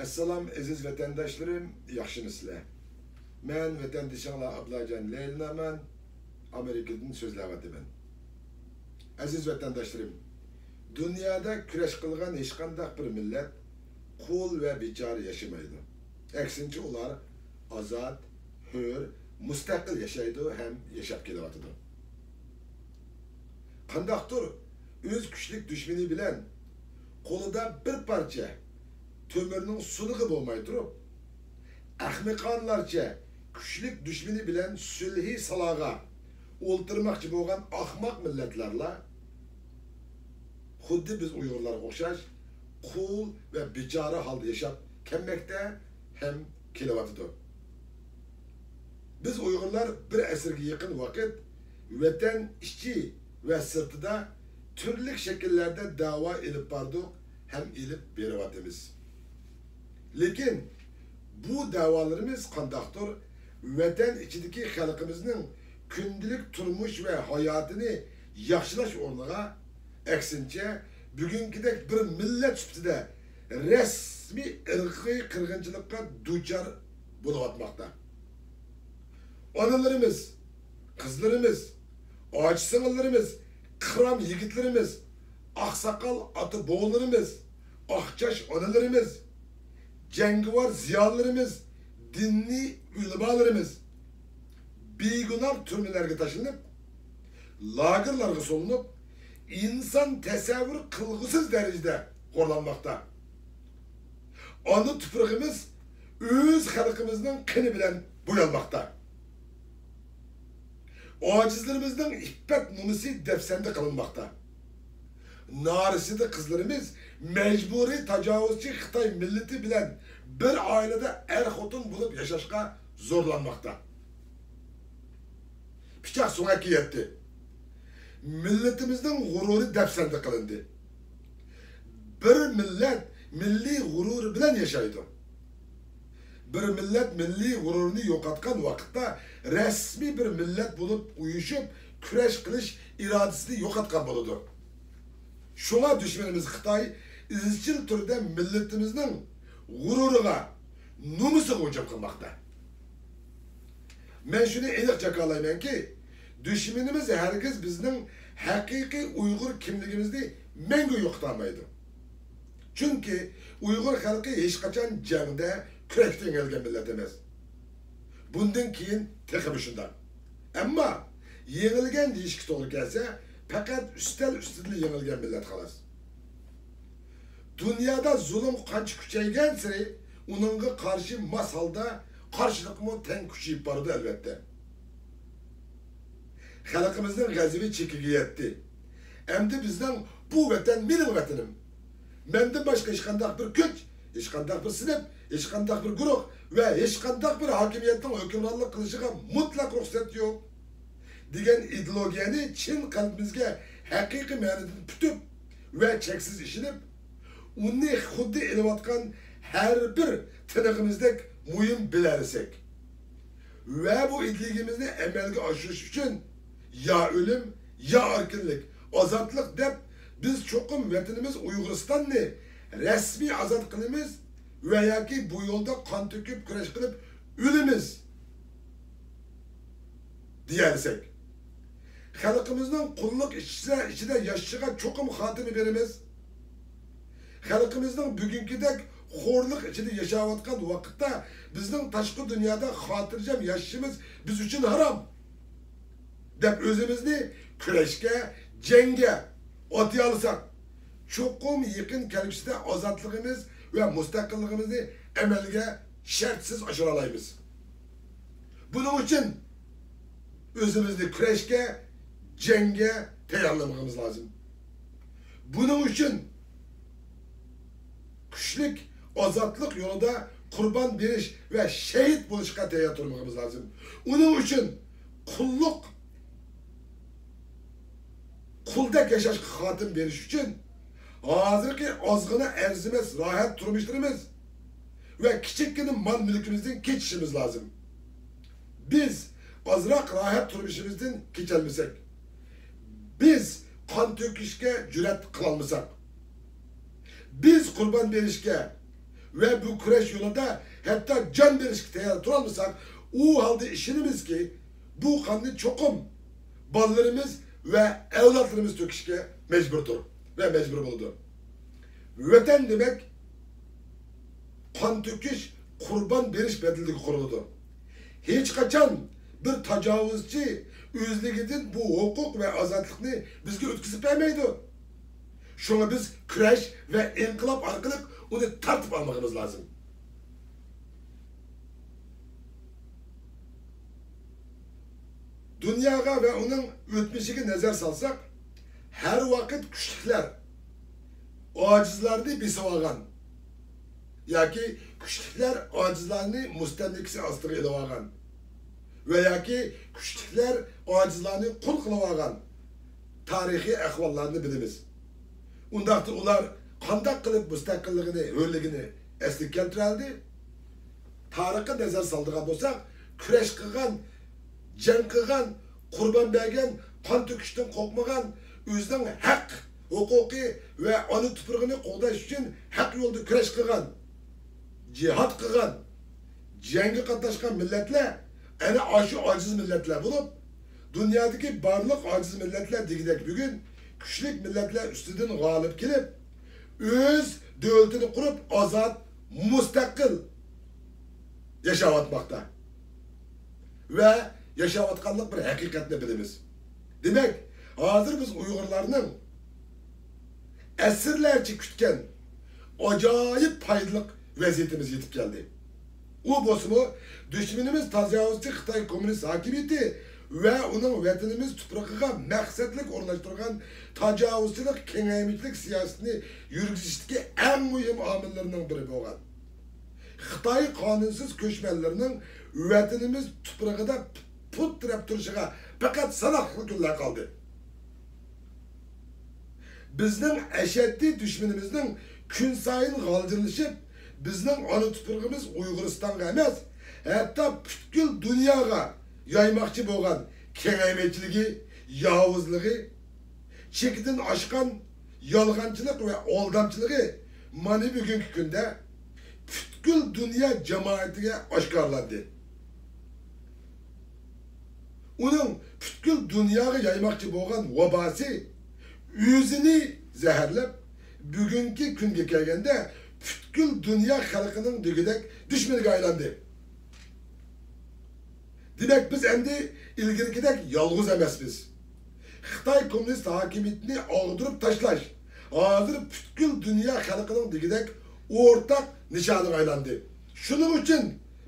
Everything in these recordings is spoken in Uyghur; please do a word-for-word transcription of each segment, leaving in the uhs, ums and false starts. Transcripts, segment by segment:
ئەسسالام، ئەزىز ۋەتەنداشلىرىم، ياخشىمۇسىلەر؟ مەن ۋەتەندىشىڭلار ئابلاجان لەيلىنامەن، ئامېرىكىدىن سۆزلەۋاتىمەن. ئەزىز ۋەتەنداشلىرىم، دۇنيادا كۈرەش قىلغان ھېچقانداق بىر مىللەت قۇل ۋە بىچارە ياشىمايدۇ. ئەكسىنچە، ئۇلار ئازاد، ھۆر، مۇستەقىل ياشايدۇ ھەم ياشاپ كېلىۋاتىدۇ. قانداقتۇر ئۆز كۈچلۈك دۈشمىنى بىلەن قولىدا بىر پارچە تۆمۈرنىڭ سۇنۇقى بولماي تۇرۇپ، ئەخمىقانلارچە كۈچلۈك دۈشمىنى بىلەن سۈلھى سالاغا ئولتۇرماقچى بولغان ئاخماق مىللەتلەرلا خۇددى بىز ئۇيغۇرلارغا ئوخشاش قۇل ۋە بىچارە ھالدا ياشاپ كەلمەكتە ھەم كېلىۋاتىدۇ. بىز ئۇيغۇرلار بىر ئەسىرگە يېقىن ۋاقىت ۋەتەن ئىچى ۋە سىرتىدا تۈرلۈك شەكىللەردە دەۋا ئېلىپ باردۇق ھەم ئېلىپ بېرىۋاتىمىز. لېكىن بۇ دەۋالىرىمىز قانداقتۇر ۋەتەن ئىچىدىكى خەلقىمىزنىڭ كۈندىلىك تۇرمۇش ۋە ھاياتىنى ياخشىلاش ئورنىغا، ئەكسىنچە، بۈگۈنكىدەك بىر مىللەت سۈپىتىدە رەسمىي ئىرقىي قىرغىنچىلىققا دۇچار بولۇۋاتماقتا. ئانىلىرىمىز، قىزلىرىمىز، ئاچا-سىڭىللىرىمىز، قىران يىگىتلىرىمىز، ئاقساقال ئاتا-بوۋىلىرىمىز، ئاقچاچ ئانىلىرىمىز، جەڭگىۋار زىيالىيلىرىمىز، دىنىي ئۆلىمالىرىمىز بىگۇناھ تۈرمىلەرگە تاشلىنىپ، لاگېرلارغا سولىنىپ، ئىنسان تەسەۋۋۇر قىلغۇسىز دەرىجىدە خورلانماقتا. ئانا تۇپرىقىمىز ئۆز خەلقىمىزنىڭ قېنى بىلەن بويالماقتا. ئاجىزلىرىمىزنىڭ ئىپپەت نومۇسى دەپسەندە قىلىنماقتا. نارەسىدە قىزلىرىمىز مەجبۇرىي تاجاۋۇزچى خىتاي مىللىتى بىلەن بىر ئائىلىدە ئەر-خوتۇن بولۇپ ياشاشقا زورلانماقتا. پىچاق سۆڭەككە يەتتى. مىللىتىمىزنىڭ غۇرۇرى دەپسەندە قىلىندى. بىر مىللەت مىللىي غۇرۇرى بىلەن ياشايدۇ. بىر مىللەت مىللىي غۇرۇرىنى يوقاتقان ۋاقىتتا رەسمىي بىر مىللەت بولۇپ ئۇيۇشۇپ كۈرەش قىلىش ئىرادىسىنى يوقاتقان بولىدۇ. شۇڭا دۈشمىنىمىز خىتاي ئىزچىل تۈردە مىللىتىمىزنىڭ غۇرۇرىغا، نومۇسىغا ھۇجۇم قىلماقتا. مەن شۇنى ئېنىق جاكارلايمەنكى، دۈشمىنىمىز ھەرگىز بىزنىڭ ھەقىقىي ئۇيغۇر كىملىكىمىزنى مەڭگۈ يوقىتالمايدۇ. چۈنكى ئۇيغۇر خەلقى ھېچقاچان جەڭدە، كۈرەشتە يېڭىلگەن مىللەت ئەمەس. بۇندىن كېيىن تېخىمۇ شۇنداق. ئەمما يېڭىلگەن دېيىشكە توغرا كەلسە، پەقەت ئۈستەل ئۈستىدىلا يېڭىلگەن مىللەت خالاس. دۇنيادا زۇلۇم قانچە كۈچەيگەنسېرى، ئۇنىڭغا قارشى ماس ھالدا قارشىلىقمۇ تەڭ كۈچىيىپ بارىدۇ، ئەلۋەتتە. خەلقىمىزنىڭ غەزىپى چېكىگە يەتتى. ئەمدى بىزنىڭ بۇ ۋەتەن مېنىڭ ۋەتىنىم. مەندىن باشقا ھېچقانداق بىر كۈچ، ھېچقانداق بىر سىنىپ، ھېچقانداق بىر گۇرۇھ ۋە ھېچقانداق بىر ھاكىمىيەتنىڭ ھۆكۈمرانلىق قىلىشىغا مۇتلەق رۇخسەت يوق، دېگەن ئىدېئولوگىيەنى چىن قەلبىمىزگە ھەقىقىي مەنىدىن پۈتۈپ ۋە چەكسىز ئىشىنىپ، ئۇنى خۇددى ئېلىۋاتقان ھەر بىر تىنىقىمىزدەك مۇھىم بىلەلىسەك ۋە بۇ ئىدىيىمىزنى ئەمەلگە ئاشۇرۇش ئۈچۈن يا ئۆلۈم، يا ئەركىنلىك، ئازادلىق دەپ، بىز چوقۇم ۋەتىنىمىز ئۇيغۇرىستاننى رەسمىي ئازاد قىلىمىز ۋە ياكى بۇ يولدا قان تۆكۈپ كۈرەش قىلىپ ئۆلىمىز دېيەلىسەك، خەلقىمىزنىڭ قۇللۇق ئىچىدە، ئىچىدە ياشىشىغا چوقۇم خاتىمە بېرىمىز. خەلقىمىزنىڭ بۈگۈنكىدەك خورلۇق ئىچىدە ياشاۋاتقان ۋاقىتتا بىزنىڭ تاشقى دۇنيادا خاتىرجەم ياشىشىمىز بىز ئۈچۈن ھارام، دەپ ئۆزىمىزنى كۈرەشكە، جەڭگە ئاتىيالىساق، چوقۇم يېقىن كەلگۈسىدە ئازادلىقىمىز ۋە مۇستەقىللىقىمىزنى ئەمەلگە شەرتسىز ئاشۇرالايمىز. بۇنىڭ ئۈچۈن ئۆزىمىزنى كۈرەشكە، جەڭگە تەييارلىمىقىمىز لازىم. بۇنىڭ ئۈچۈن كۈچلۈك ئازادلىق يولىدا قۇربان بېرىش ۋە شېھىت بولۇشقا تەييار تۇرمىقىمىز لازىم. ئۇنىڭ ئۈچۈن قۇللۇق، قۇلدەك ياشاشقا خاتىمە بېرىش ئۈچۈن ھازىرقى ئازغىنە ئەرزىمەس راھەت تۇرمۇشلىرىمىز ۋە كىچىككىنە مال-مۈلكىمىزدىن كېچىشىمىز لازىم. بىز ئازراق راھەت تۇرمۇشىمىزدىن كېچەلمىسەك، بىز قان تۆكۈشكە جۈرئەت قىلالمىساق، بىز قۇربان بېرىشكە، ۋە بۇ كۈرەش يولىدا ھەتتا جان بېرىشكە تەييار تۇرالمىساق، ئۇ ھالدا ئىشىنىمىزكى، بۇ قاننى چوقۇم بالىلىرىمىز ۋە ئەۋلادلىرىمىز تۆكۈشكە مەجبۇردۇر ۋە مەجبۇر بولىدۇ. ۋەتەن دېمەك، قان تۆكۈش، قۇربان بېرىش بەدىلىگە قۇرۇلىدۇ. ھېچقاچان بىر تاجاۋۇزچى ئۆزلۈكىدىن بۇ ھوقۇق ۋە ئازادلىقنى بىزگە ئۆتكۈزۈپ بەرمەيدۇ. شۇڭا بىز كۈرەش ۋە ئىنقىلاب ئارقىلىق ئۇنى تارتىپ ئالمىقىمىز لازىم. دۇنياغا ۋە ئۇنىڭ ئۆتمۈشىگە نەزەر سالساق، ھەر ۋاقىت كۈچلۈكلەر ئاجىزلارنى بېسىۋالغان ياكى كۈچلۈكلەر ئاجىزلارنى مۇستەملىكىسى ئاستىغا ئېلىۋالغان ۋە ياكى كۈچلۈكلەر ئاجىزلارنى قۇل قىلىۋالغان تارىخىي ئەھۋاللارنى بىلىمىز. ئۇنداقتا ئۇلار قانداق قىلىپ مۇستەقىللىقىنى، ھۆرلۈكىنى ئەسلىگە كەلتۈرەلىدى؟ تارىخقا نەزەر سالىدىغان بولساق، كۈرەش قىلغان، جەڭ قىلغان، قۇربان بەرگەن، قان تۆكۈشتىن قورقمىغان، ئۆزىنىڭ ھەق ھوقۇقى ۋە ئانا تۇپرىقىنى قوغداش ئۈچۈن ھەق يولدا كۈرەش قىلغان، جىھاد قىلغان، جەڭگە قاتناشقان مىللەتلەر ئەنە ئاشۇ ئاجىز مىللەتلەر بولۇپ، دۇنيادىكى بارلىق ئاجىز مىللەتلەر دېگۈدەك بۈگۈن كۈچلۈك مىللەتلەر ئۈستىدىن غالىب كېلىپ، ئۆز دۆلىتىنى قۇرۇپ، ئازاد، مۇستەقىل ياشاۋاتماقتا ۋە ياشاۋاتقانلىق بىر ھەقىقەتنى بىلىمىز. دېمەك، ھازىر بىز ئۇيغۇرلارنىڭ ئەسىرلەرچە كۈتكەن ئاجايىپ پايدىلىق ۋەزىيىتىمىز يېتىپ كەلدى. ئۇ بولسىمۇ، دۈشمىنىمىز تاجاۋۇزچى خىتاي كوممۇنىست ھاكىمىيىتى ۋە ئۇنىڭ ۋەتىنىمىز تۇپرىقىغا مەقسەتلىك ئورۇنلاشتۇرغان تاجاۋۇزچىلىق، كېڭەيمىچىلىك سىياسىتىنى يۈرگۈزۈشتىكى ئەڭ مۇھىم ئامىللىرىنىڭ بىرى بولغان خىتاي قانۇنسىز كۆچمەنلىرىنىڭ ۋەتىنىمىز تۇپرىقىدا پۇت تىرەپ تۇرۇشىغا پەقەت ساناقلا كۈنلەر قالدى. بىزنىڭ ئەشەددىي دۈشمىنىمىزنىڭ كۈنسايىن غالجىرلىشىپ، بىزنىڭ ئانا تۇپرىقىمىز ئۇيغۇرىستانغا ئەمەس، ھەتتا پۈتكۈل دۇنياغا يايماقچى بولغان كېڭەيمەيچىلىكى، ياۋۇزلۇقى، چېكىدىن ئاشقان يالغانچىلىق ۋە ئالدامچىلىقى مانا بۈگۈنكى كۈندە پۈتكۈل دۇنيا جامائىتىگە ئاشكارىلاندى. ئۇنىڭ پۈتكۈل دۇنياغا يايماقچى بولغان ۋاباسى ئۆزىنى زەھەرلەپ، بۈگۈنكى كۈنگە كەلگەندە پۈتكۈل دۇنيا خەلقىنىڭ دېگۈدەك دۈشمىنىگە ئايلاندى. دېمەك، بىز ئەمدى ئىلگىرىكىدەك يالغۇز ئەمەسمىز. خىتاي كوممۇنىست ھاكىمىيىتىنى ئاغدۇرۇپ تاشلاش ھازىر پۈتكۈل دۇنيا خەلقىنىڭ دېگۈدەك ئورتاق نىشانىغا ئايلاندى. شۇنىڭ ئۈچۈن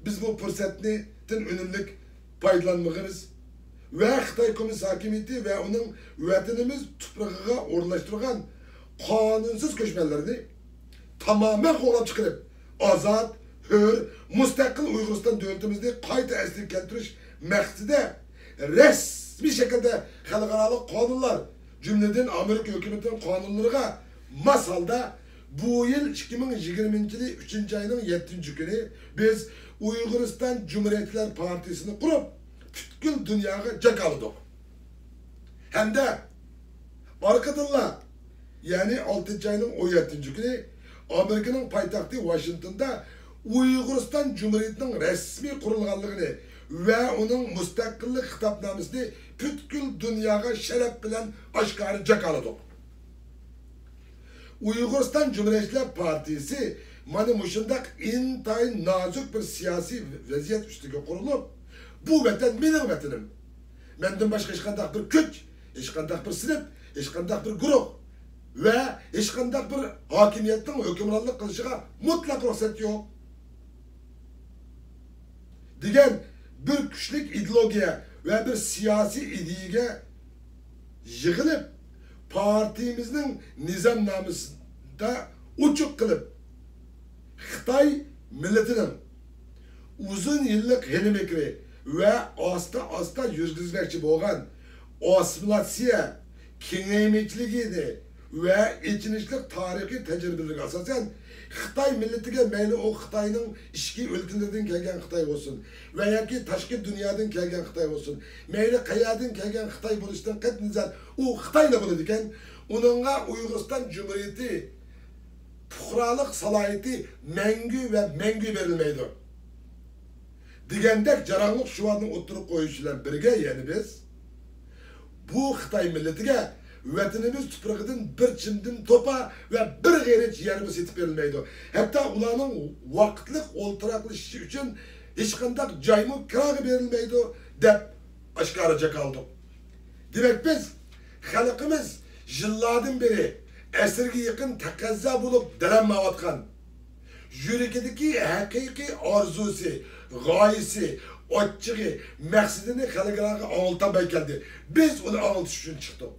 بىز بۇ پۇرسەتتىن ئۈنۈملۈك پايدىلانمىغىنىمىز ۋە خىتاي كوممۇنىست ھاكىمىيىتى ۋە ئۇنىڭ ۋەتىنىمىز تۇپرىقىغا ئورۇنلاشتۇرغان قانۇنسىز كۆچمەنلىرىنى تامامەن قوغلاپ چىقىرىپ، ئازاد، ھۆر، مۇستەقىل ئۇيغۇرىستان دۆلىتىمىزنى قايتا ئەسلىگە كەلتۈرۈش مەقسىتىدە رەسمىي شەكىلدە خەلقئارالىق قانۇنلار، جۈملىدىن ئامېرىكا ھۆكۈمىتىنىڭ قانۇنلىرىغا ماس ھالدا بۇ يىل ئىككى مىڭ يىگىرمىنچى يىلى ئۈچىنچى ئاينىڭ يەتتىنچى كۈنى بىز ئۇيغۇرىستان جۇمھۇرىيەتچىلەر پارتىيىسىنى قۇرۇپ، پۈتكۈل دۇنياغا جاكارلىدۇق. ھەمدە ئارقىدىنلا، يەنى ئالتىنچى ئاينىڭ ئون يەتتىنچى كۈنى ئامېرىكىنىڭ پايتەختى ۋاشىنگتوندا ئۇيغۇرىستان جۇمھۇرىيىتىنىڭ رەسمىي قۇرۇلغانلىقىنى ۋە ئۇنىڭ مۇستەقىللىق خىتابنامىسىنى پۈتكۈل دۇنياغا شەرەپ بىلەن ئاشكارا جاكارلىدۇق. ئۇيغۇرىستان جۇمھۇرىيەتچىلەر پارتىيىسى مانا مۇشۇنداق ئىنتايىن نازۇك بىر سىياسىي ۋەزىيەت ئۈستىگە قۇرۇلۇپ، بۇ ۋەتەن مېنىڭ ۋەتىنىم. مەندىن باشقا ھېچقانداق بىر كۈچ، ھېچقانداق بىر سىنىپ، ھېچقانداق بىر گۇرۇھ ۋە ھېچقانداق بىر ھاكىمىيەتنىڭ ھۆكۈمرانلىق قىلىشىغا مۇتلەق رۇخسەت يوق، دېگەن بىر كۈچلۈك ئىدېئولوگىيە ۋە بىر سىياسىي ئىدىيەگە يىغىلىپ، پارتىيىمىزنىڭ نىزامنامىسىدا ئوچۇق قىلىپ، خىتاي مىللىتىنىڭ ئۇزۇن يىللىق ھىيلە-مىكرى ۋە ئاستا-ئاستا يۈرگۈزمەكچى بولغان ئاسسىمىلياتسىيە، كېڭەيمىچىلىكىنى ۋە ئېچىنىشلىق تارىخىي تەجرىبىلىرىگە ئاساسەن، خىتاي مىللىتىگە، مەيلى ئۇ خىتاينىڭ ئىچكى ئۆلكىلىرىدىن كەلگەن خىتاي بولسۇن ۋە ياكى تاشقى دۇنيادىن كەلگەن خىتاي بولسۇن، مەيلى قەيەردىن كەلگەن خىتاي بولۇشىدىن قەتئىينەزەر، ئۇ خىتايلا بولىدىكەن، ئۇنىڭغا ئۇيغۇرىستان جۇمھۇرىيىتى پۇقرالىق سالاھىيىتى مەڭگۈ ۋە مەڭگۈ بېرىلمەيدۇ. دېگەندەك جاراڭلىق شوئارنى ئوتتۇرىغا قويۇش بىلەن بىرگە، يەنە بىز بۇ خىتاي مىللىتىگە ۋەتىنىمىز تۇپرىقىدىن بىر چىمدىم توپا ۋە بىر غېرىچ يەرمۇ سېتىپ بېرىلمەيدۇ. ھەتتا ئۇلارنىڭ ۋاقىتلىق ئولتۇراقلىشىشى ئۈچۈن ھېچقانداق جايمۇ كىراغا بېرىلمەيدۇ، دەپ ئاشكارا جاكارلىدۇق. دېمەك، بىز خەلقىمىز يىللاردىن بېرى ئەسىرگە يېقىن تەقەززا بولۇپ دىلەنمەۋاتقان، يۈرىكىدىكى ھەقىقىي ئارزۇسى، غايىسى، ئاچچىقى، مەقسىتىنى خەلقئاراغا ئاڭلىتالماي كەلدى. بىز ئۇنى ئاڭلىتىش ئۈچۈن چىقتۇق.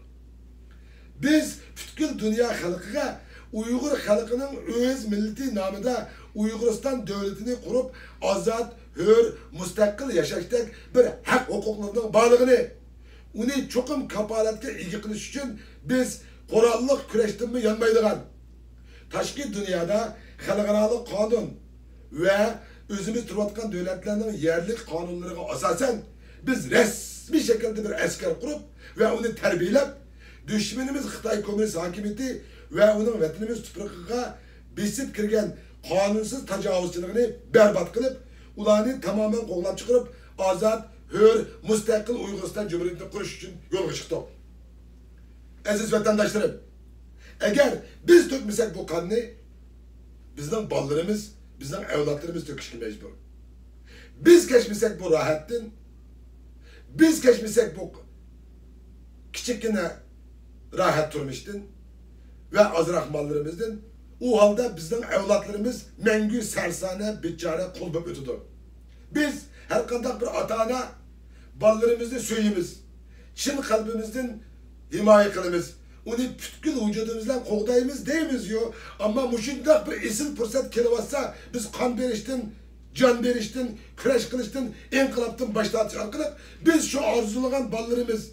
بىز پۈتكۈل دۇنيا خەلقىگە ئۇيغۇر خەلقىنىڭ ئۆز مىللىتى نامىدا ئۇيغۇرىستان دۆلىتىنى قۇرۇپ، ئازاد، ھۆر، مۇستەقىل ياشاشتەك بىر ھەق ھوقۇقلىرىنىڭ بارلىقىنى، ئۇنى چوقۇم كاپالەتكە ئىگە قىلىش ئۈچۈن بىز قوراللىق كۈرەشتىنمۇ يانمايدىغان، تاشقى دۇنيادا خەلقئارالىق قانۇن ۋە ئۆزىمىز تۇرۇۋاتقان دۆلەتلەرنىڭ يەرلىك قانۇنلىرىغا ئاساسەن، بىز رەسمىي شەكىلدە بىر ئەسكەر قۇرۇپ ۋە ئۇنى تەربىيەلەپ، دۈشمىنىمىز خىتاي كوممۇنىست ھاكىمىيىتى ۋە ئۇنىڭ ۋەتىنىمىز تۇپرىقىغا بېسىپ كىرگەن قانۇنسىز تاجاۋۇزچىلىقىنى بەربات قىلىپ، ئۇلارنى تامامەن قوغلاپ چىقىرىپ، ئازاد، ھۆر، مۇستەقىل ئۇيغۇرىستان جۇمھۇرىيىتىنى قۇرۇش ئۈچۈن يولغا چىقتۇق. ئەزىز ۋەتەنداشلىرىم، ئەگەر بىز تۆكمىسەك بۇ قاننى، بىزنىڭ بالىلىرىمىز، بىزنىڭ ئەۋلادلىرىمىز تۆكۈشكە مەجبۇر. بىز كەچمىسەك بۇ راھەتتىن، بىز كەچمىسەك بۇ كىچىككىنە راھەت تۇرمۇشتىن ۋە ئازراق ماللىرىمىزدىن، ئۇ ھالدا بىزنىڭ ئەۋلادلىرىمىز مەڭگۈ سەرسانە، بىچارە، قۇل بولۇپ ئۆتىدۇ. بىز ھەرقانداق بىر ئاتا-ئانا بالىلىرىمىزنى سۆيىمىز، چىن قەلبىمىزدىن ھىمايە قىلىمىز، ئۇنى پۈتكۈل ۋۇجۇدىمىز بىلەن قوغدايمىز دەيمىزيۇ، ئەمما مۇشۇنداق بىر ئېسىل پۇرسەت كېلىۋاتسا، بىز قان بېرىشتىن، جان بېرىشتىن، كۈرەش قىلىشتىن، ئىنقىلابتىن باش تارتىش ئارقىلىق بىز شۇ ئارزۇلىغان بالىلىرىمىز،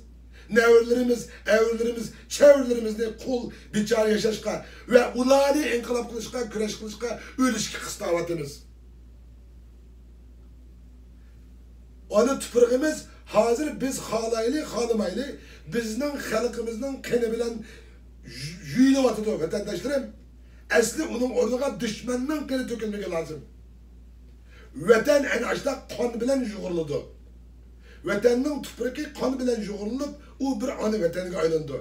نەۋرىلىرىمىز، ئەۋرىلىرىمىز، چەۋرىلىرىمىزنى قۇل، بىچارە ياشاشقا ۋە ئۇلارنى ئىنقىلاب قىلىشقا، كۈرەش قىلىشقا، ئۆلۈشكە قىستاۋاتىمىز. ئانا تۇپرىقىمىز ھازىر بىز خالايلى، خالىمايلى، بىزنىڭ خەلقىمىزنىڭ قېنى بىلەن يۇ-، يۇيۇلۇۋاتىدۇ، ۋەتەنداشلىرىم. ئەسلى ئۇنىڭ ئورنىغا دۈشمەننىڭ قېنى تۆكۈلمىكى لازىم. ۋەتەن ئەنە ئاشۇنداق قان بىلەن يۇغۇرۇلىدۇ. ۋەتەننىڭ تۇپرىقى قان بىلەن يۇغۇرۇلۇپ، ئۇ بىر ئانا ۋەتەنگە ئايلىنىدۇ.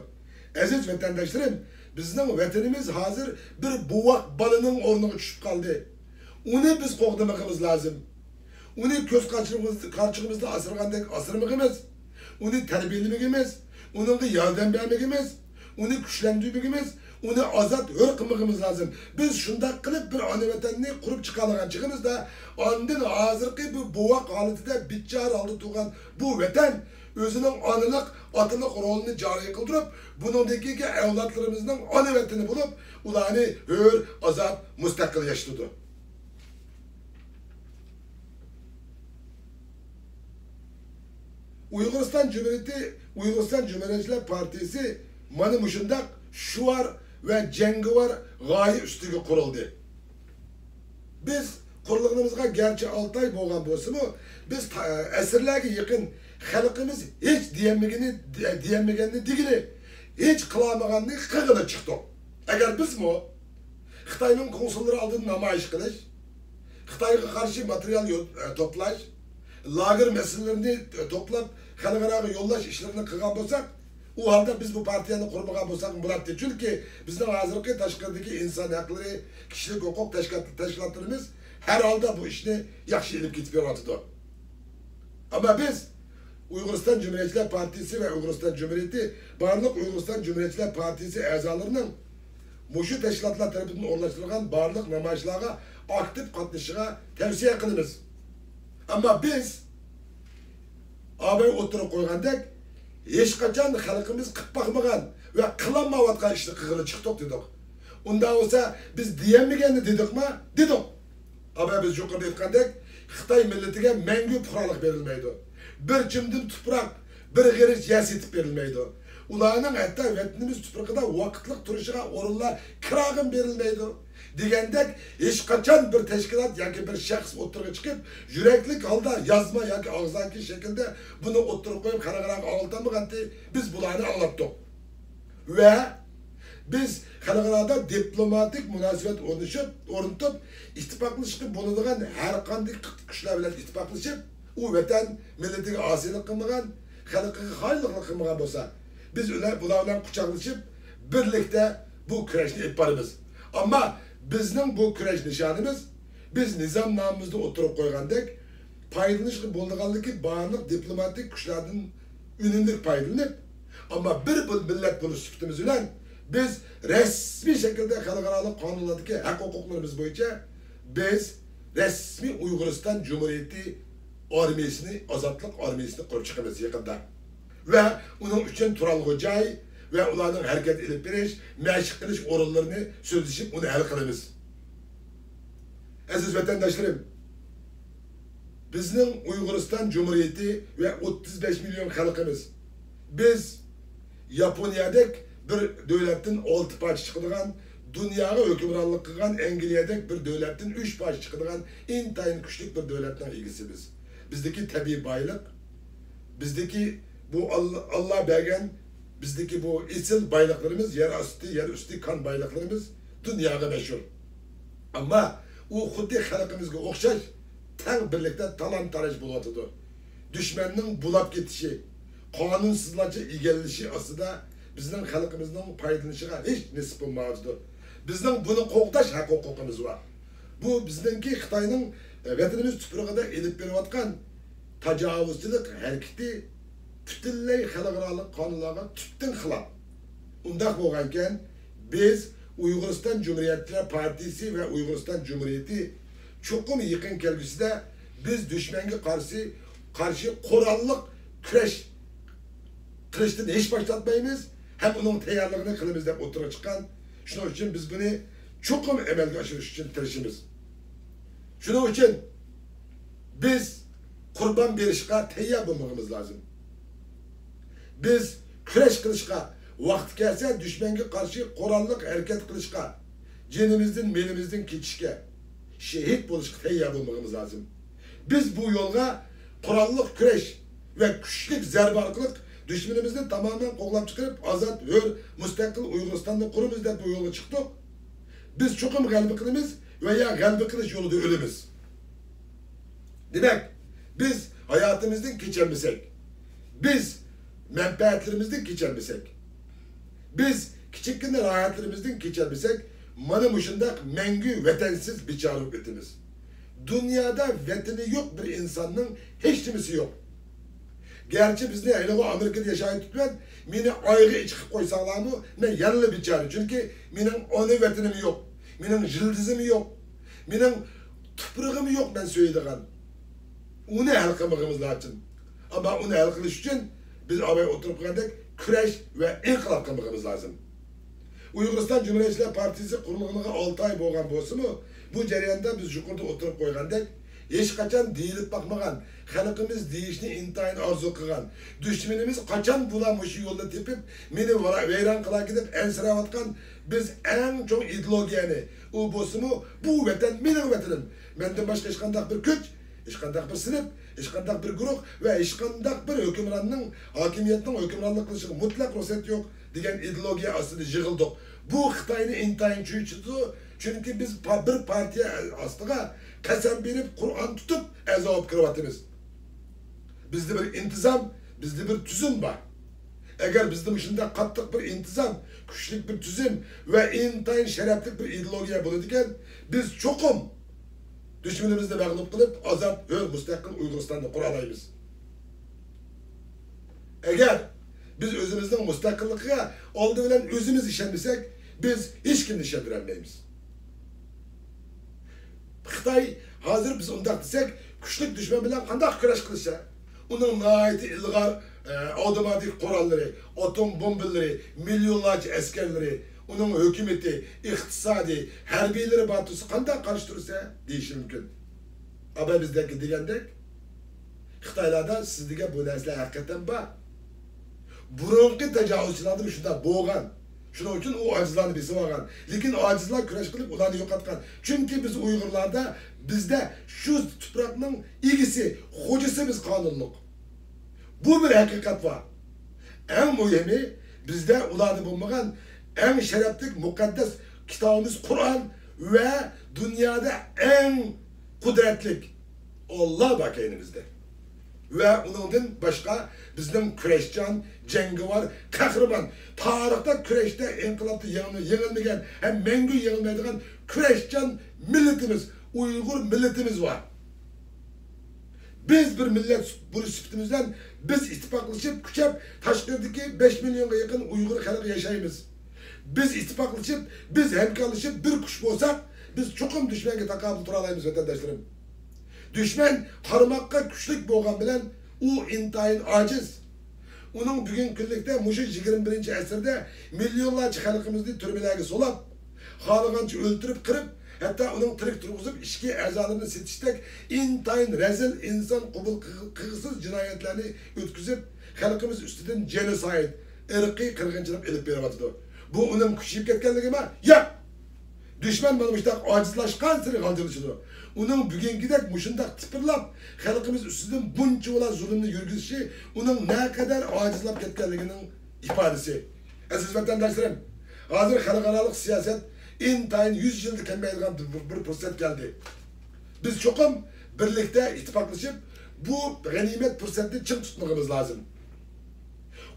ئەزىز ۋەتەنداشلىرىم، بىزنىڭ ۋەتىنىمىز ھازىر بىر بوۋاق بالىنىڭ ئورنىغا چۈشۈپ قالدى. ئۇنى بىز قوغدىمىقىمىز لازىم. ئۇنى كۆز قارچۇقىمىز-، قارچۇقىمىزدا ئاسرىغاندەك ئاسرىمىقىمىز، ئۇنى تەربىيەلىمىكىمىز، ئۇنىڭغا ياردەم بەرمىكىمىز، ئۇنى كۈچلەندۈرمىكىمىز، ئۇنى ئازاد، ھۆر قىلمىقىمىز لازىم. بىز شۇنداق قىلىپ بىر ئانا ۋەتەننى قۇرۇپ چىقالىغان چېغىمىزدا، ئاندىن ھازىرقى بۇ بوۋاق ھالىتىدە بىچارە ھالدا تۇرغان بۇ ۋەتەن ئۆزىنىڭ ئانىلىق، ئاتىلىق رولىنى جارى قىلدۇرۇپ، بۇنىڭدىن كېيىنكى ئەۋلادلىرىمىزنىڭ ئانا ۋەتىنى بولۇپ، ئۇلارنى ھۆر، ئازاد، مۇستەقىل ياشىتىدۇ. ئۇيغۇرىستان جۇمھۇرىيىتى، ئۇيغۇرىستان جۇمھۇرىيەتچىلەر پارتىيىسى مانا مۇشۇنداق شوئار ۋە جەڭگىۋار غايە ئۈستىگە قۇرۇلدى. بىز قۇرۇلغىنىمىزغا گەرچە ئالتە ئاي بولغان بولسىمۇ، بىز تا-، ئەسىرلەرگە يېقىن خەلقىمىز ھېچ دېيەلمىگىنى، دە-، دېيەلمىگەننى دېگىلى، ھېچ قىلالمىغاننى قىلغىلى چىقتۇق. ئەگەر بىزمۇ خىتاينىڭ كونسۇللىرى ئالدىدا نامايىش قىلىش، خىتايغا قارشى ماتېرىيال يو-، ئە، توپلاش، لاگېر مەسىلىلىرىنى توپلاپ، خەلقئاراغا يوللاش ئىشلىرىنى قىلغان بولساق، ئۇ ھالدا بىز بۇ پارتىيەنى قۇرمىغان بولساقمۇ بولاتتى. چۈنكى بىزنىڭ ھازىرقى تاشقىرىدىكى ئىنسان ھەقلىرى، كىشىلىك ھوقۇق تەشكىلات-، تەشكىلاتلىرىمىز ھەر ھالدا بۇ ئىشنى ياخشى ئېلىپ كېتىپ بېرىۋاتىدۇ. ئەمما بىز ئۇيغۇرىستان جۇمھۇرىيەتچىلەر پارتىيىسى ۋە ئۇيغۇرىستان جۇمھۇرىيىتى، بارلىق ئۇيغۇرىستان جۇمھۇرىيەتچىلەر پارتىيىسى ئەزالىرىنىڭ مۇشۇ تەشكىلاتلار تەرىپىدىن ئورۇنلاشتۇرۇلغان بارلىق نامايىشلارغا ئاكتىپ قاتنىشىشىغا تەۋسىيە قىلىمىز. ئەمما بىز ئاباي ئوتتۇرىغا قويغاندەك، ھېچقاچان خەلقىمىز قىلىپ باقمىغان ۋە قىلالمايۋاتقان ئىشنى قىلغىلى چىقتۇق دېدۇق. ئۇنداق بولسا، بىز دېيەلمىگەننى دېدۇقما؟ دېدۇق. ئاباي بىز يۇقىرىدا ئېيتقاندەك، خىتاي مىللىتىگە مەڭگۈ پۇقرالىق بېرىلمەيدۇ. بىر چىمدىم تۇپراق، بىر غېرىچ يەر سېتىپ بېرىلمەيدۇ. ئۇلارنىڭ ھەتتا ۋەتىنىمىز تۇپرىقىدا ۋاقىتلىق تۇرۇشىغا ئورۇنلار كىراغىمۇ بېرىلمەيدۇ. دېگەندەك، ھېچقاچان بىر تەشكىلات ياكى بىر شەخس ئوتتۇرىغا چىقىپ، يۈرەكلىك ھالدا يازما ياكى ئاغزاكى شەكىلدە بۇنى ئوتتۇرىغا قويۇپ، خەلقئاراغا ئاڭلىتالمىغانتى، بىز بۇلارنى ئاڭلاتتۇق. ۋە بىز خەلقئارادا دىپلوماتىك مۇناسىۋەت ئورنىشىپ، ئورنىتىپ، ئىتتىپاقلىشىشقا بولىدىغان ھەر قانداق كۈچلەر بىلەن ئىتتىپاقلىشىپ، ئۇ ۋەتەن مىللىتىگە ئاسىيلىق قىلمىغان، خەلقىگە خائىنلىق قىلمىغان بولسا، بىز ئۇلار، بۇلار بىلەن قۇچاقلىشىپ، بىرلىكتە بۇ كۈرەشنى ئېلىپ بارىمىز. ئەمما بىزنىڭ بۇ كۈرەش نىشانىمىز، بىز نىزامنامىمىزدا ئوتتۇرىغا قويغاندەك، پايدىلىنىشقا بولىدىغانلىكى بارلىق دىپلوماتىك كۈچلەردىن ئۈنۈملۈك پايدىلىنىپ، ئەمما بىر بۇ مىللەت بولۇش سۈپىتىمىز بىلەن بىز رەسمىي شەكىلدە خەلقئارالىق قانۇنلاردىكى ھەق ھوقۇقلىرىمىز بويىچە بىز رەسمىي ئۇيغۇرىستان جۇمھۇرىيىتى ئارمىيىسىنى، ئازادلىق ئارمىيىسىنى قۇرۇپ چىقىمىز يېقىندا. ۋە ئۇنىڭ ئۈچۈن تۇرالغۇ جاي ۋە ئۇلارنىڭ ھەرىكەت ئېلىپ بېرىش، مەشىق قىلىش ئورۇنلىرىنى سۆزلىشىپ، ئۇنى ھەل قىلىمىز. ئەزىز ۋەتەنداشلىرىم، بىزنىڭ ئۇيغۇرىستان جۇمھۇرىيىتى ۋە ئوتتۇز بەش مىليون خەلقىمىز، بىز ياپونىيەدەك بىر دۆلەتتىن ئالتە پارچە چىقىدىغان، دۇنياغا ھۆكۈمرانلىق قىلغان ئەنگلىيەدەك بىر دۆلەتتىن ئۈچ پارچە چىقىدىغان ئىنتايىن كۈچلۈك بىر دۆلەتنىڭ ئىگىسى بىز. بىزدىكى تەبىئىي بايلىق، بىزدىكى بۇ ئاللا، ئاللا بەرگەن بىزدىكى بۇ ئېسىل بايلىقلىرىمىز، يەر ئاستى، يەر ئۈستى كان بايلىقلىرىمىز دۇنياغا مەشھۇر. ئەمما ئۇ خۇددى خەلقىمىزگە ئوخشاش تەڭ بىرلىكتە تالان-تاراج بولۇۋاتىدۇ. دۈشمەننىڭ بۇلاپ كېتىشى، قانۇنسىزلارچە ئىگىلىنىشى ئاستىدا بىزنىڭ خەلقىمىزنىڭ پايدىلىنىشىغا ھېچ نېسىپ بولمايۋاتىدۇ. بىزنىڭ بۇنى قوغداش ھەق ھوقۇقىمىز بار. بۇ بىزنىڭكى خىتاينىڭ، ئە، ۋەتىنىمىز تۇپرىقىدا ئېلىپ بېرىۋاتقان تاجاۋۇزچىلىق ھەرىكىتى پۈتۈنلەي خەلقئارالىق قانۇنلارغا تۈپتىن خىلاپ. ئۇنداق بولغانىكەن، بىز ئۇيغۇرىستان جۇمھۇرىيەتچىلەر پارتىيىسى ۋە ئۇيغۇرىستان جۇمھۇرىيىتى چوقۇم يېقىن كەلگۈسىدە بىز دۈشمەنگە قارشى، قارشى قوراللىق كۈرەش قىلىشتىن ھېچ باش تارتمايمىز ھەم ئۇنىڭ تەييارلىقىنى قىلىمىز دەپ ئوتتۇرىغا چىققان. شۇنىڭ ئۈچۈن بىز بۇنى چوقۇم ئەمەلگە ئاشۇرۇش ئۈچۈن تىرىشىمىز. شۇنىڭ ئۈچۈن بىز قۇربان بېرىشقا تەييار بولمىقىمىز لازىم. بىز كۈرەش قىلىشقا، ۋاقتى كەلسە دۈشمەنگە قارشى قوراللىق ھەرىكەت قىلىشقا، جېنىمىزدىن، مېلىمىزدىن كېچىشكە، شېھىت بولۇشقا تەييار بولمىقىمىز لازىم. بىز بۇ يولغا قوراللىق كۈرەش ۋە كۈچلۈك زەربە ئارقىلىق دۈشمىنىمىزنى تامامەن قوغلاپ چىقىرىپ، ئازاد، ھۆر، مۇستەقىل ئۇيغۇرىستاننى قۇرىمىز دەپ بۇ يولغا چىقتۇق. بىز چوقۇم غەلىبە قىلىمىز ۋە يا غەلىبە قىلىش يولىدا ئۆلىمىز. دېمەك، بىز ھاياتىمىزدىن كېچەلمىسەك، بىز مەنپەئەتلىرىمىزدىن كېچەلمىسەك، بىز كىچىككىنە راھەتلىرىمىزدىن كېچەلمىسەك، مانا مۇشۇنداق مەڭگۈ ۋەتەنسىز بىچارە بولۇپ ئۆتىمىز. دۇنيادا ۋەتىنى يوق بىر ئىنساننىڭ ھېچنېمىسى يوق. گەرچە بىزنى ھېلىغۇ ئامېرىكىدا ياشاۋېتىپتىمەن، مېنى ئايغا ئىچىقىپ قويساڭلارمۇ، مەن يەنىلا بىچارە. چۈنكى مېنىڭ ئانا ۋەتىنىم يوق، مېنىڭ يىلتىزىم يوق، مېنىڭ تۇپرىقىم يوق مەن سۆيىدىغان. ئۇنى ھەل قىلمىغىنىمىز لازىم. ئەمما ئۇنى ھەل قىلىش ئۈچۈن بىز ئاۋۋال ئوتتۇرىغا قويغاندەك كۈرەش ۋە ئىنقىلاب قىلمىقىمىز لازىم. ئۇيغۇرىستان جۇمھۇرىيەتچىلەر پارتىيىسى قۇرۇلغىنىغا ئالتە ئاي بولغان بولسىمۇ، بۇ جەرياندا بىز يۇقىرىدا ئوتتۇرىغا قويغاندەك، ھېچقاچان دېيىلىپ باقمىغان، خەلقىمىز دېيىشنى ئىنتايىن ئارزۇ قىلغان، دۈشمىنىمىز قاچان بۇلار مۇشۇ يولنى تېپىپ، مېنى ۋارا-، ۋەيران قىلاركىن دەپ ئەنسىرەۋاتقان، بىز ئەڭ چوڭ ئىدېئولوگىيەنى، ئۇ بولسىمۇ، بۇ ۋەتەن مېنىڭ ۋەتىنىم، مەندىن باشقا ھېچقانداق بىر كۈچ، ھېچقانداق بىر سىنىپ، ھېچقانداق بىر گۇرۇھ ۋە ھېچقانداق بىر ھۆكۈمراننىڭ، ھاكىمىيەتنىڭ ھۆكۈمرانلىق قىلىشىغا مۇتلەق رۇخسەت يوق دېگەن ئىدېئولوگىيە ئاستىدا يىغىلدۇق. بۇ خىتاينى ئىنتايىن چۆچۈتىدۇ، چۈنكى بىز پا-، بىر پارتىيە ئاستىغا قەسەم بېرىپ، قۇرئان تۇتۇپ ئەزا بولۇپ كىرىۋاتىمىز. بىزدە بىر ئىنتىزام، بىزدە بىر تۈزۈم بار. ئەگەر بىزدە مۇشۇنداق قاتتىق بىر ئىنتىزام، كۈچلۈك بىر تۈزۈم ۋە ئىنتايىن شەرەپلىك بىر ئىدېئولوگىيە بولىدىكەن، بىز چوقۇم دۈشمىنىمىزنى مەغلۇپ قىلىپ، ئازاد، ھۆر، مۇستەقىل ئۇيغۇرىستاننى قۇرالايمىز. ئەگەر بىز ئۆزىمىزنىڭ مۇستەقىللىقىغا ئالدى بىلەن ئۆزىمىز ئىشەنمىسەك، بىز ھېچكىمنى ئىشەندۈرەلمەيمىز. خىتاي، ھازىر بىز ئۇنداق دېسەك، كۈچلۈك دۈشمەن بىلەن قانداق كۈرەش قىلىشى؟ ئۇنىڭ ناھايىتى ئىلغار، ئە، ئاۋتوماتىك قوراللىرى، ئاتوم بومبىلىرى، مىليونلارچە ئەسكەرلىرى، ئۇنىڭ ھۆكۈمىتى، ئىقتىسادى، ھەربىيلىرى بار تۇرسا، قانداق قارشى تۇرىسەن؟ دېيىشى مۇمكىن. ئەمما بىزدەكى دېگەندەك، خىتايلاردا سىز دېگەن بۇ نەرسىلەر ھەقىقەتەن بار. بۇرۇنقى تاجاۋۇزچىلاردا شۇنداق بولغان. شۇنىڭ ئۈچۈن ئۇ ئاجىزلارنى بېسىۋالغان. لېكىن ئاجىزلار كۈرەش قىلىپ، ئۇلارنى يوقاتقان. چۈنكى بىز ئۇيغۇرلاردا، بىزدە شۇ تۇپراقنىڭ ئىگىسى، خوجىسى بىز قانۇنلۇق. بۇ بىر ھەقىقەت بار. ئەڭ مۇھىمى، بىزدە ئۇلاردا بولمىغان ئەڭ شەرەپلىك مۇقەددەس كىتابىمىز قۇرئان ۋە دۇنيادا ئەڭ قۇدرەتلىك ئاللا بار كەينىمىزدە. ۋە ئۇنىڭدىن باشقا بىزنىڭ كۈرەشچان، جەڭگىۋار، قەھرىمان، تارىختا كۈرەشتە، ئىنقىلابتا يېڭىل-، يېڭىلمىگەن ھەم مەڭگۈ يېڭىلمايدىغان كۈرەشچان مىللىتىمىز، ئۇيغۇر مىللىتىمىز بار. بىز بىر مىللەت بولۇش سۈپىتىمىز بىلەن بىز ئىتتىپاقلىشىپ، كۈچەپ، تاشقىرىدىكى بەش مىليونغا يېقىن ئۇيغۇر خەلقى ياشايمىز. بىز ئىتتىپاقلىشىپ، بىز ھەمكارلىشىپ بىر كۈچ بولساق، بىز چوقۇم دۈشمەنگە تاقابىل تۇرالايمىز، ۋەتەنداشلىرىم. دۈشمەن قارىماققا كۈچلۈك بولغان بىلەن ئۇ ئىنتايىن ئاجىز. ئۇنىڭ بۈگۈنكى كۈنلۈكتە مۇشۇ يىگىرمە بىرىنچى ئەسىردە مىليونلارچە خەلقىمىزنى تۈرمىلەرگە سولاپ، خالىغانچە ئۆلتۈرۈپ قىرىپ، ھەتتا ئۇنىڭ تىرىك تۇرغۇزۇپ ئىچكى ئەزالىرىنى سېتىشتەك ئىنتايىن رەزىل، ئىنسان قوبۇل قىلغ-، قىلغۇسىز جىنايەتلەرنى ئۆتكۈزۈپ، خەلقىمىز ئۈستىدىن جېنوسايد، ئىرقىي قىرغىنچىلىق ئېلىپ بېرىۋاتىدۇ. بۇ ئۇنىڭ كۈچىيىپ كەتكەنلىكىمۇ؟ ياق! دۈشمەن مانا مۇشۇنداق ئاجىزلاشقانسېرى غالجىرلىشىدۇ. ئۇنىڭ بۈگۈنكىدەك مۇشۇنداق تىپىرلاپ، خەلقىمىز ئۈستىدىن بۇنچىۋالا زۇلۇمنى يۈرگۈزۈشى ئۇنىڭ نەقەدەر ئاجىزلاپ كەتكەنلىكىنىڭ ئىپادىسى. ئەزىز ۋەتەنداشلىرىم، ھازىر خەلقئارالىق سىياسەت ئىنتايىن يۈز يىلدا كەلمەيدىغان بىر، بىر پۇرسەت كەلدى. بىز چوقۇم بىرلىكتە ئىتتىپاقلىشىپ، بۇ غەنىيمەت پۇرسەتنى چىڭ تۇتمىقىمىز لازىم.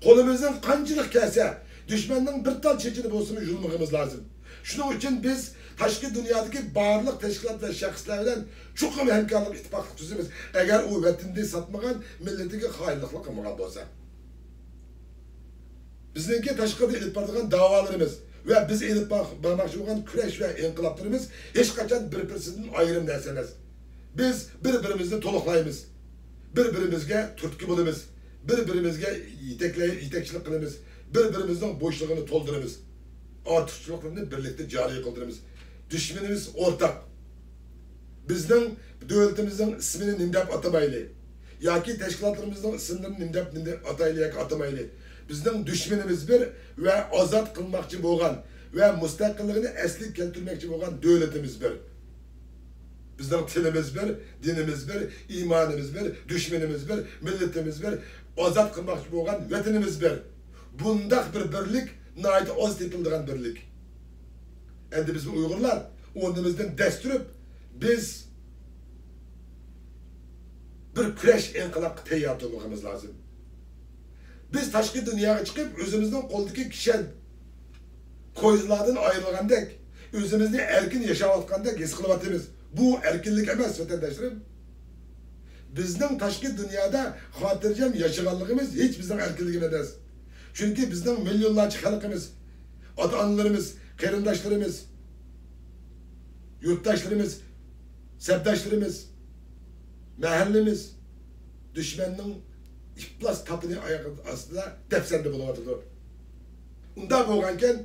قولىمىزدىن قانچىلىك كەلسە، دۈشمەننىڭ بىر تال چېچىنى بولسىمۇ يۇلمىقىمىز لازىم. شۇنىڭ ئۈچۈن بىز تاشقى دۇنيادىكى بارلىق تەشكىلات ۋە شەخسلەر بىلەن چوقۇم ھەمكارلىق، ئىتتىپاقلىق تۈزىمىز، ئەگەر ئۇ ۋەتىنىنى ساتمىغان، مىللىتىگە خائىنلىقلا قىلمىغان بولسا. بىزنىڭكى تاشقىرىدا ئېلىپ بارىدىغان داۋالىرىمىز ۋە بىز ئېلىپ بار-، بارماقچى بولغان كۈرەش ۋە ئىنقىلابلىرىمىز ھېچقاچان بىر-بىرسىدىن ئايرىم نەرسە ئەمەس. بىز بىر-بىرىمىزنى تولۇقلايمىز. بىر-بىرىمىزگە تۈرتكە بولىمىز. بىر-بىرىمىزگە يېتەكلەي-، يېتەكچىلىك قىلىمىز. بىر-بىرىمىزنىڭ بوشلۇقىنى تولدۇرىمىز. ئارتۇقچىلىقلىرىنى بىرلىكتە جارى قىلدۇرىمىز. دۈشمىنىمىز ئورتاق. بىزنىڭ دۆلىتىمىزنىڭ ئىسمىنى نېمە دەپ ئاتىمايلى؟ ياكى تەشكىلاتلىرىمىزنىڭ ئىسىملىرىنى نېمە دەپ، نېمە دەپ ئاتايلى ياكى ئاتىمايلى؟ بىزنىڭ دۈشمىنىمىز بىر ۋە ئازاد قىلماقچى بولغان ۋە مۇستەقىللىقىنى ئەسلىگە كەلتۈرمەكچى بولغان دۆلىتىمىز بىر. بىزنىڭ تىلىمىز بىر، دىنىمىز بىر، ئىمانىمىز بىر، دۈشمىنىمىز بىر، مىللىتىمىز بىر، ئازاد قىلماقچى بولغان ۋەتىنىمىز بىر. بۇنداق بىر بىرلىك ناھايىتى ئاز تېپىلىدىغان بىرلىك. ئەمدى بىز ئۇيغۇرلار ئورنىمىزدىن دەس تۇرۇپ، بىز بىر كۈرەش ئىنقىلابقا تەييار تۇرمىقىمىز لازىم. بىز تاشقى دۇنياغا چىقىپ، ئۆزىمىزنىڭ قولىدىكى كىشەن كويزىلاردىن ئايرىلغاندەك، ئۆزىمىزنى ئەركىن ياشاۋاتقاندەك ھېس قىلىۋاتىمىز. بۇ ئەركىنلىك ئەمەس، ۋەتەنداشلىرىم. بىزنىڭ تاشقى دۇنيادا خاتىرجەم ياشىغانلىقىمىز ھېچ بىزنىڭ ئەركىنلىكىمىز ئەمەس. چۈنكى بىزنىڭ مىليونلارچە خەلقىمىز، ئاتا-ئانىلىرىمىز، قېرىنداشلىرىمىز، يۇرتداشلىرىمىز، سەپداشلىرىمىز، مەھەللىمىز دۈشمەننىڭ ئىپلاس تاپىنى ئاياغ ئاستىدا دەپسەندە بولۇۋاتىدۇ. ئۇنداق بولغانكەن،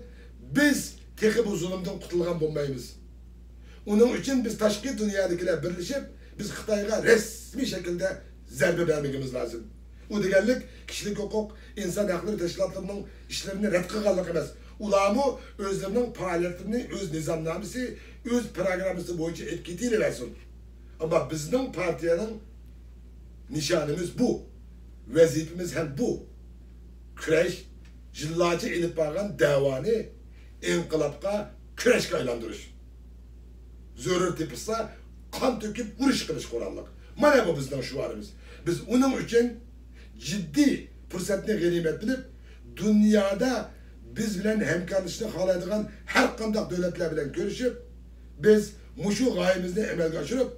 بىز تېخى بۇ زۇلۇمدىن قۇتۇلغان بولمايمىز. ئۇنىڭ ئۈچۈن بىز تاشقى دۇنيادىكىلەر بىرلىشىپ، بىز خىتايغا رەسمىي شەكىلدە زەربە بەرمىكىمىز لازىم. ئۇ دېگەنلىك كىشىلىك ھوقۇق، ئىنسان ھەقلىرى تەشكىلاتلىرىنىڭ ئىشلىرىنى رەت قىلغانلىق ئەمەس. ئۇلارمۇ ئۆزلىرىنىڭ پائالىيەتلىرىنى ئۆز نىزامنامىسى، ئۆز پىروگراممىسى بويىچە ئېلىپ كېتىلىۋەرسۇن. ئەمما بىزنىڭ پارتىيەنىڭ نىشانىمىز بۇ. ۋەزىپىمىز ھەم بۇ. كۈرەش، يىللارچە ئېلىپ بارغان دەۋانى ئىنقىلابقا، كۈرەشكە ئايلاندۇرۇش. زۆرۈر تېپىلسا، قان تۆكۈپ ئۇرۇش قىلىش قوراللىق. مانا بۇ بىزنىڭ شوئارىمىز. بىز ئۇنىڭ ئۈچۈن جىددىي پۇرسەتنى غەنىيمەت بىلىپ، دۇنيادا بىز بىلەن ھەمكارلىشىشنى خالايدىغان ھەر قانداق دۆلەتلەر بىلەن كۆرۈشۈپ، بىز مۇشۇ غايىمىزنى ئەمەلگە ئاشۇرۇپ،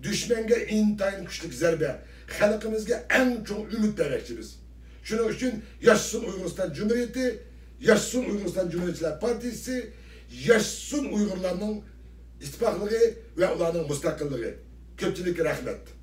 دۈشمەنگە ئىنتايىن كۈچلۈك زەربە، خەلقىمىزگە ئەڭ چوڭ ئۈمىد بەرمەكچىمىز. شۇنىڭ ئۈچۈن ياشىسۇن ئۇيغۇرىستان جۇمھۇرىيىتى، ياشىسۇن ئۇيغۇرىستان جۇمھۇرىيەتچىلەر پارتىيىسى، ياشىسۇن ئۇيغۇرلارنىڭ ئىتتىپاقلىقى ۋە ئۇلارنىڭ مۇستەقىللىقى. كۆپچىلىككە رەھمەت.